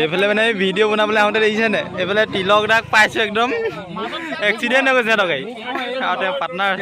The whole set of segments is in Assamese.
এইফালে মানে ভিডিঅ' বনাবলৈ আহোঁতে দেখিছে নে, এইফালে তিলক দাক পাইছোঁ, একদম এক্সিডেণ্ট হৈ গৈছে সিহঁতৰ গাড়ী আৰু তেওঁ পাৰ্টনাৰ।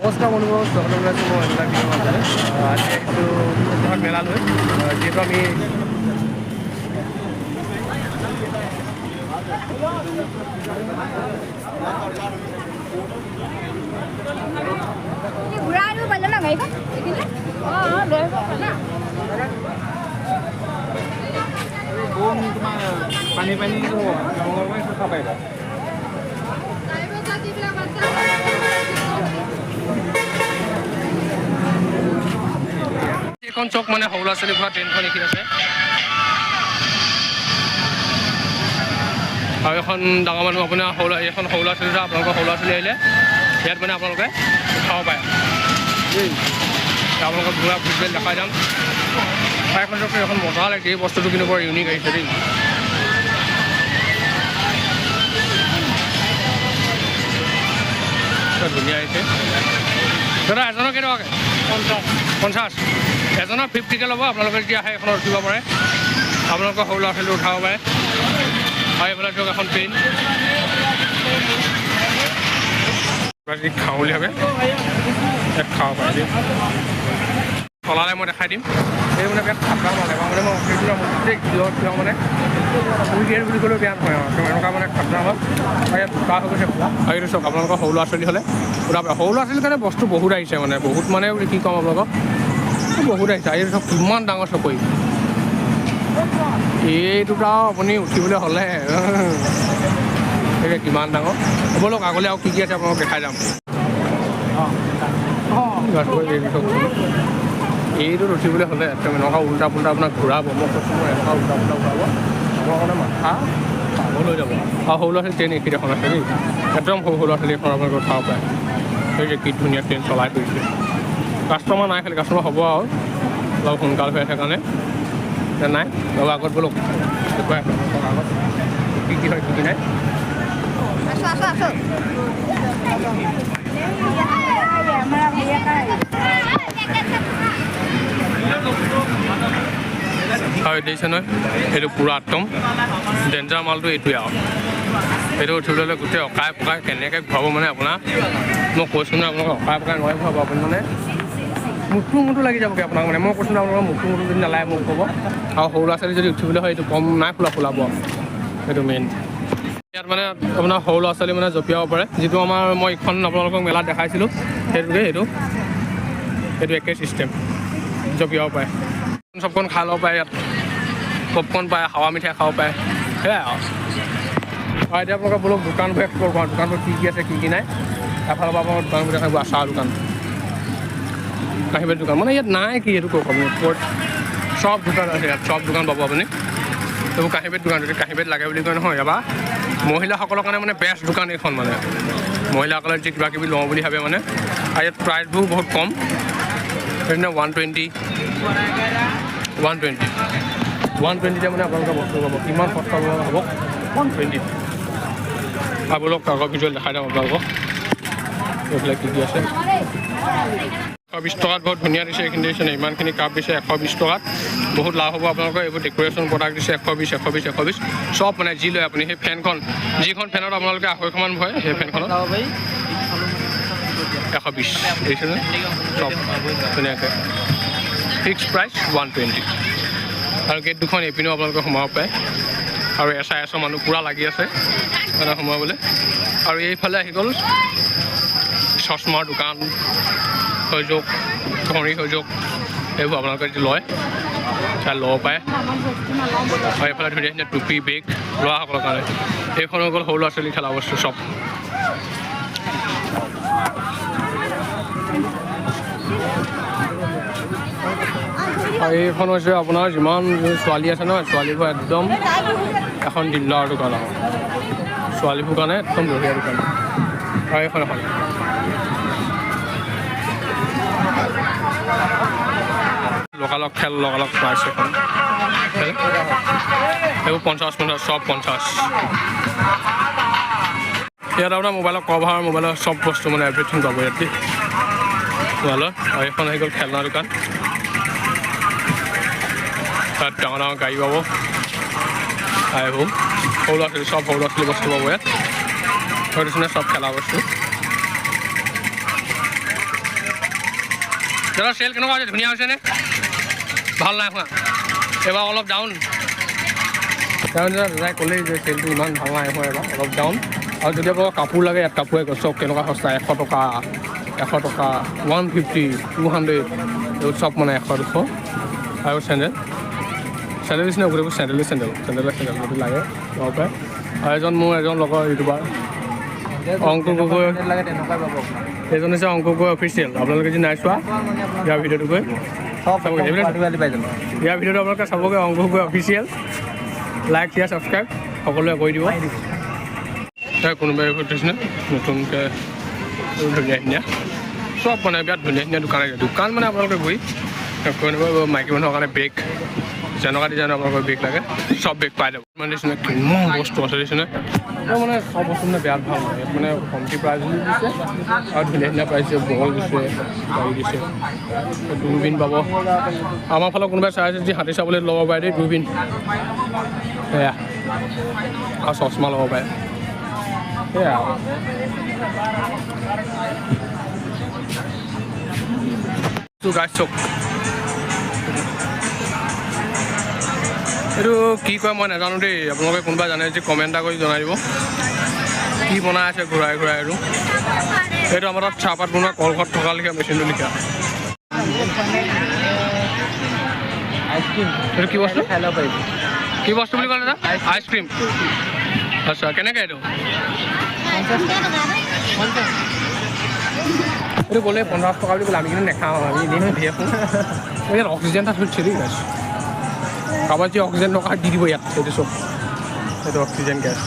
নমস্কাৰ বন্ধুসকল, স্বাগতম জনাইছোঁ মই এইবিলাক ভিডিঅ'ৰ মাজেৰে। আজি আহিছোঁ যোৰহাট মেলালৈ। যিহেতু আমি ঘূৰাই আনিব পাৰিলে ন গাড়ীখন এইখিনি? অঁ, লৈ আহিব না। তোমাৰ পানী পানী খাব পাৰিবা। এইখন চক মানে সৰু ল'ৰা ছোৱালী ঘূৰা ট্ৰেইনখন এইখিনি আছে আৰু এখন ডাঙৰ মানুহ আপোনাৰ সৰু, এইখন সৰু ল'ৰা ছোৱালী, আপোনালোকৰ সৰু ল'ৰা ছোৱালী আহিলে ইয়াত মানে আপোনালোকে উঠাব পাৰে দেই। আপোনালোকক ঘূৰা ভিজুৱেল দেখাই যাম। ঠাইখন চাওক, এখন মজা লাগিছে। এই বস্তুটো কিন্তু বৰ ইউনিক আহিছে দেই। ধুনীয়া আহিছে। দাদা, এজনৰ কেইটকাকৈ? 50। 50 এজনৰ 50কৈ ল'ব। আপোনালোকে যেতিয়া আহে, এইখনত উঠিব পাৰে, আপোনালোকৰ সৰু ল'ৰা ছোৱালী উঠাব পাৰে। আৰু এইফালে চাওক এখন ট্ৰেইন। কিবা যদি খাওঁ বুলি ভাবে, ইয়াত খাব পাৰে দেই। চলালে মই দেখাই দিম। এই মানে বিৰাট খাতৰা মাল। এবাৰ মানে মই উঠিছিলোঁ, মই গোটেই ঘিলত থিয় মানে শুই দিয়ে বুলি ক'লেও বেয়া নহয়। আৰু এনেকুৱা মানে খাতৰা মাল আৰু ইয়াত বোকা হৈ গৈছে পূৰা। আৰু এইটো চাওক, আপোনালোকৰ সৰু ল'ৰা ছোৱালী হ'লে পূৰা সৰু ল'ৰা ছোৱালীৰ কাৰণে বস্তু বহুত আহিছে। মানে বহুত মানে বুলি কি ক'ম আপোনালোকক, বহুত আহিছে। আৰু এইটো চাওক, কিমান ডাঙৰ চকৰি এইটোত আৰু আপুনি উঠিবলৈ হ'লে এই কিমান ডাঙৰ। ব'লক আগলৈ, আৰু কি কি আছে আপোনালোকক দেখাই যাম। এইটোত উঠিবলৈ হ'লে একদম এনেকুৱা উল্টা পুল্টা আপোনাক ঘূৰাব। মই কৈছোঁ, মই এনেকুৱা উল্টা পুল্টা ঘূৰাব, আপোনাৰ কাৰণে মাথা পাগল হৈ যাব। আৰু সৰু ল'ৰা ছোৱালী ট্ৰেইন এইখিনি এখন আছে দেই। একদম সৰু সৰু ল'ৰা ছোৱালী এখন আপোনালোকে উঠাব পাৰে। সেই যে কি ধুনীয়া ট্ৰেইন চলাই ফুৰিছে। কাষ্টমাৰ নাই, খালি কাষ্টমাৰ হ'ব আৰু অলপ সোনকাল হৈ আছে কাৰণে এতিয়া নাই। অলপ আগত ব'লক, দেখুৱাই আছোঁ আপোনালোকক আগত কি কি হয়, কি কি নাই। আছো, আছো, আছো। হয়, দেখিছে নহয়, সেইটো পূৰা একদম ডেঞ্জাৰ মালটো এইটোৱে। আৰু সেইটো উঠিবলৈ হ'লে গোটেই অকাই পকাই কেনেকৈ ঘূৰাব মানে আপোনাৰ, মই কৈছোঁ নহয় আপোনালোকক, অকাই পকাই নোৱাৰি ঘূৰাব। আপুনি মানে মুঠু মুঠু লাগি যাবগৈ আপোনাক। মানে মই কৈছোঁ নহয় আপোনালোকৰ, মুঠু মুঠু যদি নালাগে মোক ক'ব। আৰু সৰু ল'ৰা ছোৱালী যদি উঠিবলৈ হয়, এইটো কম নাই খোলা খোলাব, সেইটো মেইন। ইয়াত মানে আপোনাৰ সৰু ল'ৰা ছোৱালী মানে জঁপিয়াব পাৰে। যিটো আমাৰ মই এইখন আপোনালোকক মেলাত দেখাইছিলোঁ, সেইটোকে সেইটো একেই ছিষ্টেম, জঁপিয়াব পাৰে, চবখন খাই ল'ব পাৰে। ইয়াত পপকৰ্ণ পায়, হাৱা মিঠাই খাব পাৰে, সেয়াই আৰু। আৰু এতিয়া আপোনালোকে বোলো দোকানবোৰ এক্সপ্ল'ৰ কৰোঁ, দোকানবোৰ কি কি আছে, কি কি নাই। এফালৰ পৰা আপোনালোকৰ দোকানবোৰ দেখাব। আচাৰ দোকান, কাঁহী দোকান, মানে ইয়াত নাই কি এইটো কওক আপুনি? ওপৰত চব দোকান আছে। ইয়াত চব দোকান পাব আপুনি। এইবোৰ কাঁহী দোকান, যদি কাঁহী লাগে বুলি কয় নহয়। এবাৰ মহিলাসকলৰ কাৰণে মানে বেষ্ট দোকান এইখন। মানে মহিলাসকলে যদি কিবা কিবি লওঁ বুলি ভাবে মানে, আৰু ইয়াত প্ৰাইচবোৰ বহুত কম। সেইদিনা 120, 120, 120তে মানে আপোনালোকে বস্তু পাব। কিমান সস্তা হ'ব 120ত। আৰু ব'লক, আগৰ ভিডিঅ'ত দেখাই দিম আপোনালোকক এইবিলাক কি কি আছে। 120 টকাত বহুত ধুনীয়া দিছে। এইখিনি দিছে নে, ইমানখিনি কাপ দিছে 120 টকাত, বহুত লাভ হ'ব আপোনালোকৰ। এইবোৰ ডেক'ৰেশ্যন প্ৰডাক্ট দিছে 120, 120, 120 চব। মানে যি লয় আপুনি, সেই ফেনখন, যিখন ফেনত আপোনালোকে 250মান ভৰে, সেই ফেনখনত যাব পাৰি। 120। দেখিছেনে, চব ধুনীয়াকৈ ফিক্স প্ৰাইচ 120। আৰু গেট দুখন এইপিনেও আপোনালোকে সোমাব পাৰে। আৰু এছ I এছৰ মানুহ পূৰা লাগি আছে মানে সোমাবলৈ। আৰু এইফালে আহি গ'ল চশমাৰ দোকান হৈ যাওক, ঘড়ী হৈ যাওক, এইবোৰ আপোনালোকে যদি লয় তাত ল'ব পাৰে। আৰু এইফালে ধুনীয়া ধুনীয়া টুপি, বেগ ল'ৰাসকলৰ কাৰণে। এইখন হৈ গ'ল সৰু ল'ৰা ছোৱালী খেলা বস্তু চব। আৰু এইখন হৈছে আপোনাৰ যিমান ছোৱালী আছে নহয়, ছোৱালীবোৰ একদম এখন দিল্লাৰ দোকান আৰু ছোৱালীবোৰ কাৰণে একদম বঢ়িয়া দোকান। আৰু এইখন এখন লগালগ খেল, লগালগ প্ৰাইচ এখন। এইবোৰ 50 50, চব 50। ইয়াত আপোনাৰ মোবাইলৰ কভাৰ, মোবাইলৰ চব বস্তু মানে এভৰিথিং পাব ইয়াত দেই মোবাইলৰ। আৰু এইখন আহি গ'ল খেলনা দোকান, তাত ডাঙৰ ডাঙৰ গাড়ী পাব। আৰু সৰু ল'ৰা ছোৱালী, চব সৰু ল'ৰা ছোৱালী বস্তু পাব ইয়াত। দিছেনে চব খেলা বস্তু। দাদা, চেল কেনেকুৱা হৈছে? ধুনীয়া হৈছেনে? ভাল নাই হোৱা এইবাৰ, অলপ ডাউন। দাদাই ক'লেই যে চেলটো ইমান ভাল নাই হোৱা এইবাৰ, অলপ ডাউন। আৰু যদি আপোনালোকৰ কাপোৰ লাগে, ইয়াত কাপোৰে চব কেনেকুৱা সস্তা, 100 টকা, 100 টকা, 150, 200, এইবোৰ চব মানে 100, 200। আৰু চেণ্ডেল, চেণ্ডেল নিচিনা গোটেইবোৰ চেণ্ডেলে চেণ্ডেল, চেণ্ডেলে চেণ্ডেল, যদি লাগে ল'ব পাৰে। আৰু এজন মোৰ এজন লগৰ ইউটিউবাৰ অংকুৰ গগৈ, এইজন হৈছে অংকুৰ গগৈ অফিচিয়েল। আপোনালোকে যদি নাই চোৱা ইয়াৰ ভিডিঅ'টো গৈ চাবগৈ। ইয়াৰ ভিডিঅ'টো আপোনালোকে চাবগৈ, Ankur Gogoi official. Like, share, subscribe সকলোৱে কৰি দিব। কোনোবাই সুধিছেনে নতুনকৈ ধুনীয়া ধুনীয়া চব মানে বিৰাট ধুনীয়া ধুনীয়া দোকান আছে। দোকান মানে আপোনালোকে গৈ কোনোবা মাইকী মানুহৰ কাৰণে বেগ, যেনেকুৱা ডিজাইনৰ আপোনালোকৰ বেগ লাগে চব বেগ পাই যাব। মানে দিছে কিমান বস্তু আছে দিছেনে, মানে চব বস্তু মানে বিৰাট ভাল লাগে। ইয়াত মানে কমটি প্ৰাইজ দিছে আৰু ধুনীয়া ধুনীয়া প্ৰাইজ দিছে। বল দিছে, গাড়ী দিছে, দূৰবীন পাব। আমাৰ ফালৰ কোনোবাই চাই আছে যদি হাতী চাবলৈ ল'ব পাৰে দেই দূৰবীন, সেয়া। আৰু চশমা ল'ব পাৰে, সেয়া। আৰু গাছ চক এইটো কি কয় মই নাজানো দেই, আপোনালোকে কোনোবা জানে যদি কমেণ্ট এটা কৰি জনাই দিব। কি বনাই আছে ঘূৰাই ঘূৰাই। আৰু এইটো আমাৰ তাত চাহপাত বনোৱা কলঘৰত থকা লিখা মেচিনটো লিখা। এইটো কি বস্তু, কি বস্তু বুলি ক'লে দাদা? আইচক্ৰীম। আচ্ছা, কেনেকৈ এইটো? এইটো ক'লে 50 টকা বুলি ক'লে, আমি কিন্তু নাখাওঁ, আমি এনেই সুধি আছোঁ। ইয়াত অক্সিজেন এটা থৈছে দেই গাছ, কাৰোবাৰ যদি অক্সিজেন দৰকাৰ দি দিব ইয়াত। সেইটো চব সেইটো অক্সিজেন গেছ।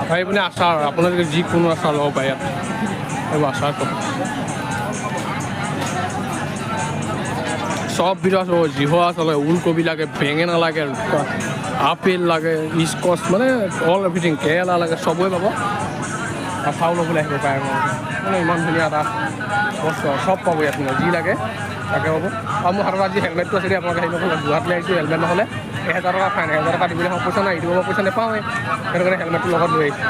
আৰু এইপিনে আচাৰ, আপোনালোকে যিকোনো আচাৰ ল'ব পাৰে ইয়াত। এইবোৰ আচাৰ চব চব বিধৰ আছে। জিহা আছে, ওলকবি লাগে, বেঙেনা লাগে, আপেল লাগে, স্কচ মানে অল এভৰিথিং, কেৰেলা লাগে, চবেই পাব। আচাৰো ল'বলৈ আহিব পাৰে মানে ইমান ধুনীয়া এটা বস্তু আৰু চব পাব ইয়াত, মানে যি লাগে তাকে পাব। আৰু মোৰ হাতত আজি হেলমেটটো আছে দেই, আপোনালোকে হেৰি নকৰিব, যোৰহাটলৈ আহিছোঁ হেলমেট নহ'লে 1000 টকা ফাইন, 1000 টকা দিবলৈ পইচা নাই, ইউটিউবৰ পইচা নাপাওঁৱেই, সেইটো কাৰণে হেলমেটটো লগত লৈ আহিছোঁ।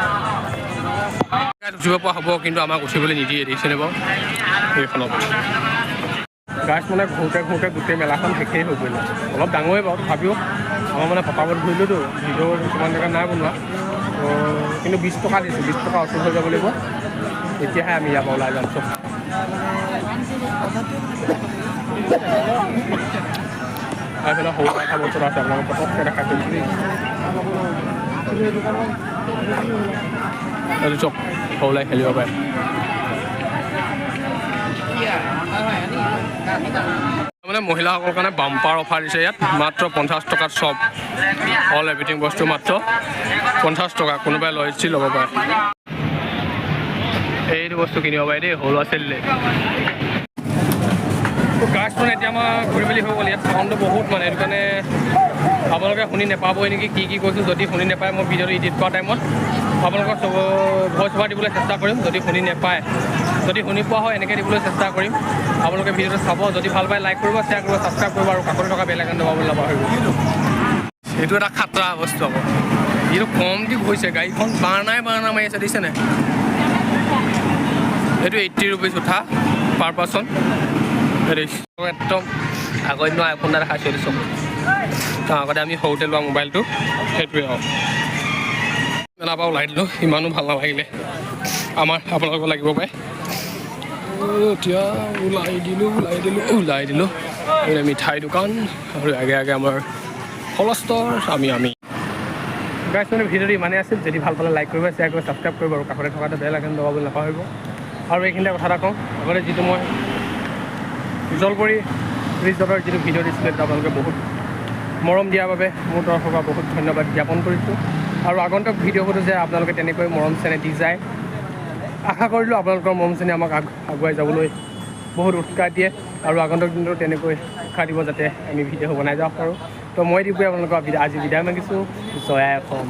উঠিব পৰা হ'ব কিন্তু আমাক উঠিবলৈ নিদিয়ে, দেখিছেনে বাৰু এইখনত। গাছ মানে ঘূৰোঁতে ঘূৰোঁতে গোটেই মেলাখন শেষেই হৈ পৰিলে। অলপ ডাঙৰেই বাৰু, তথাপিও আমাৰ মানে পটাপট ঘূৰিলোঁতো, ভিডিঅ' কিছুমান জেগাত নাই বনোৱা। তো কিন্তু 20 টকা দিছোঁ, 20 টকা অচুল হৈ যাব লাগিব, তেতিয়াহে আমি ইয়াৰ পৰা ওলাই যাম চব। এইফালে সৰু এটা বস্তু আছে, আপোনালোক পটককৈ দেখাই থৈ দিছোঁ দেই। এইটো চব সৰু লাই খেলিব পাৰে। মানে মহিলাসকলৰ কাৰণে বাম্পাৰ অফাৰ দিছে ইয়াত, মাত্ৰ 50 টকাত চব অল এভৰিথিং বস্তু, মাত্ৰ 50 টকা। কোনোবাই লৈ ল'ব পাৰে, এইটো বস্তু কিনিব পাৰে দেই সৰু ল'ৰা ছোৱালীলৈ। গাছ মানে এতিয়া আমাৰ ঘূৰি মেলি হৈ গ'ল। ইয়াত চাউণ্ডটো বহুত, মানে সেইটো কাৰণে আপোনালোকে শুনি নাপাবই নেকি কি কি কৈছোঁ। যদি শুনি নাপায় মই ভিডিঅ'টো এডিট কৰা টাইমত আপোনালোকক চব ভইচ অভাৰ দিবলৈ চেষ্টা কৰিম। যদি শুনি নাপায়, যদি শুনি পোৱা হয় এনেকৈ দিবলৈ চেষ্টা কৰিম। আপোনালোকে ভিডিঅ'টো চাব, যদি ভাল পায় লাইক কৰিব, শ্বেয়াৰ কৰিব, ছাবস্ক্ৰাইব কৰিব আৰু কাষতে থকা বেল আইকন দবাবলৈ নাপাহৰিব। এইটো এটা খাতৰা বস্তু আকৌ, এইটো কমটি গৈছে গাড়ীখন, বাৰণাই বাৰণা মাৰি আছে, দিছেনে? এইটো 80 ৰুপিজ উঠা পাৰ পাৰ্চন। একদম আগৰ দিনৰ আইফোন এটা দেখাইছোঁ এইটো চব। আগতে আমি সৰুতে লোৱা মোবাইলটো সেইটোৱে। আৰু মেলাৰ পৰা ওলাই দিলোঁ, ইমানো ভাল নালাগিলে আমাৰ, আপোনালোকৰ লাগিব পাৰে। এতিয়া ওলাই দিলোঁ, ওলাই দিলোঁ, ওলাই দিলোঁ। এইফালে মিঠাই দোকান আৰু আগে আগে আমাৰ হলস্তৰ আমি আমি গাইছ। মানে ভিডিঅ'টো ইমানেই আছিল। যদি ভাল পালে লাইক কৰিব, শ্বেয়াৰ কৰিব, ছাবস্ক্ৰাইব কৰিব আৰু কাষতে থকা এটা বেল আইকন দবাবলৈ নাপাহৰিব। আৰু এইখিনিতে কথা এটা কওঁ, আগতে যিটো মই জলপৰি ৰিজৰ্টৰ যিটো ভিডিঅ' দিছিলোঁ, সেইটো আপোনালোকে বহুত মৰম দিয়াৰ বাবে মোৰ তৰফৰ পৰা বহুত ধন্যবাদ জ্ঞাপন কৰিছোঁ। আৰু আগন্তুক ভিডিঅ'বোৰো যে আপোনালোকে তেনেকৈ মৰম চেনেহ দি যায় আশা কৰিলোঁ। আপোনালোকৰ মৰম চেনেহ আমাক আগুৱাই যাবলৈ বহুত উৎসাহ দিয়ে আৰু আগন্তুক দিনতো তেনেকৈ উৎসাহ দিব, যাতে আমি ভিডিঅ' বনাই যাব পাৰোঁ। তো মই দিপুৱে আপোনালোকৰ আজি বিদায় মাগিছোঁ। জয় আই অসম।